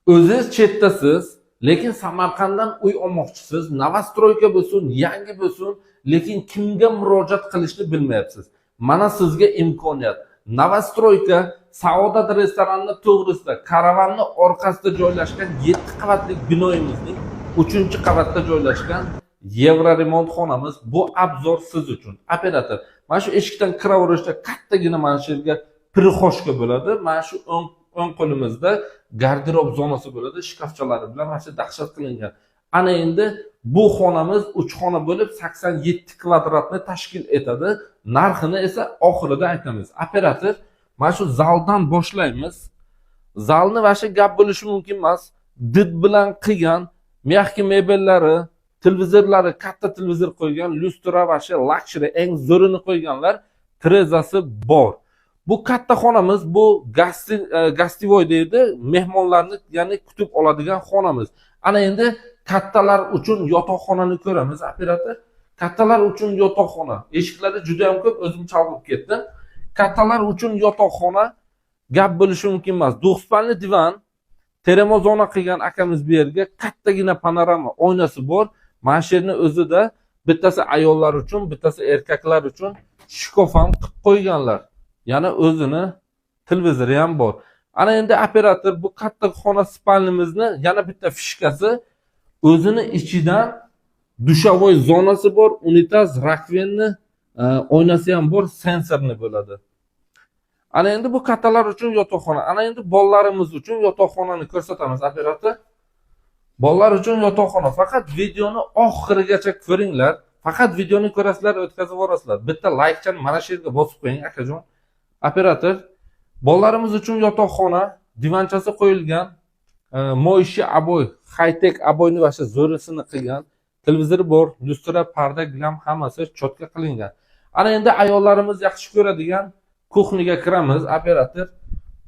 O'zingiz chetdasiz, lekin Samarqanddan uy olmoqchisiz, новостройка bo'lsin, yangi bo'lsin, lekin kimga murojaat qilishni bilmayapsiz. Mana sizga imkoniyat. Новостройка, Saodat restoranini to'g'risida, karavanni orqasida joylashgan 7 qavatli binoyimizning 3-qavatda joylashgan Yevroremont xonamiz. Bu обзор siz uchun. Operator, mana shu eshikdan kiraverishda kattagina mana shu yerga прихожка bo'ladi. Mana shu o'ng qo'limizda garderob zonasi bo'ladi, shkafchalari bilan mana shu dahshat qilingan. Ana endi bu xonamiz 3 xona bo'lib, 87 kvadratni tashkil etadi. Narxini esa oxirida aytamiz. Operator, mana shu zaldan boshlaymiz. Zalni вообще gap bo'lishi mumkin emas. Did bilan qilgan, мягкий mebellari, televizorlari, katta televizor qo'ygan, lyustra вообще luxury, eng zo'rini qo'yganlar, trezasi bor. Bu katta xonamiz, bu гостевой deydi, mehmonlarni, ya'ni kutib oladigan xonamiz. Ana endi kattalar uchun yotoqxonani ko'ramiz, operator. Kattalar uchun yotoqxona. Eshiklari juda ham ko'p, o'zim chalg'ib ketdim. Kattalar uchun yotoqxona, gap bo'lishi mumkin emas. Двухспальный divan, термозона qilgan akamiz bu yerga, kattagina panorama oynasi bor. Mana shu yerni o'zida bittasi ayollar uchun, bittasi erkaklar uchun shkaf ham qilib qo'yganlar. Yana o'zini televizori ham bor. Ana endi, operator, bu katta xona, спальня mizni yana bitta фишка si, o'zini ichidan душевой zonasi bor, unitaz, раковина, oynasi ham bor, сенсорный bo'ladi. Ana endi bu kattalar uchun yotoqxona. Ana endi bolalarimiz uchun yotoqxonani ko'rsatamiz, operator. Bolalar uchun yotoqxona. Faqat videoni oxirigacha ko'ringlar. Faqat videoni ko'rasizlar, o'tkazib yuborasizlar. Bitta laykchani mana shu yerga bosib qo'ying, akajon. Operator, bolalarimiz uchun yotoqxona, divanchasi qo'yilgan, моющий обой, high-tech обой ni вообще zo'risini qilgan, televizori bor, lyustra, parda, gilam, hammasi чётко qilingan. Ana endi ayollarimiz yaxshi ko'radigan кухня ga kiramiz, operator.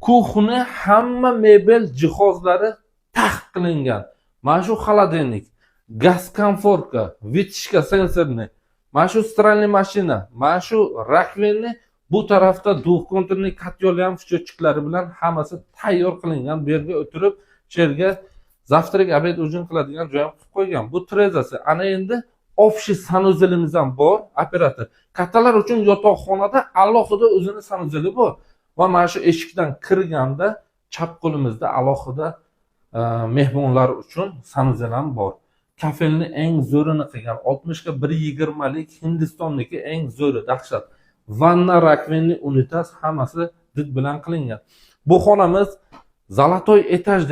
Кухня hamma mebel jihozlari taxt qilingan. Mana shu холодильник, gaz konforka, вытяжка сенсорный, mana shu стиральный mashina, mana shu раковина, bu tarafda двухконтурный котёл ham счетчик lari bilan hammasi tayyor qilingan. Bu yerga o'tirib, shu yerga завтрак, обед, ужин qiladigan joy ham qilib qo'ygan. Bu trezasi. Ana endi общий санузел imiz ham bor, operator. Kattalar uchun yotoqxonada alohida o'zini санузел i bor. Va mana shu eshikdan kirganda chap qo'limizda alohida mehmonlar uchun санузел ham bor. Kafelni eng zo'rini qilgan, 60 ga 1,20 lik Hindistonniki eng zo'ri, dahshat. Vanna, раковина, unitaz, hammasi did bilan qilingan. Bu xonamiz золотой этаж.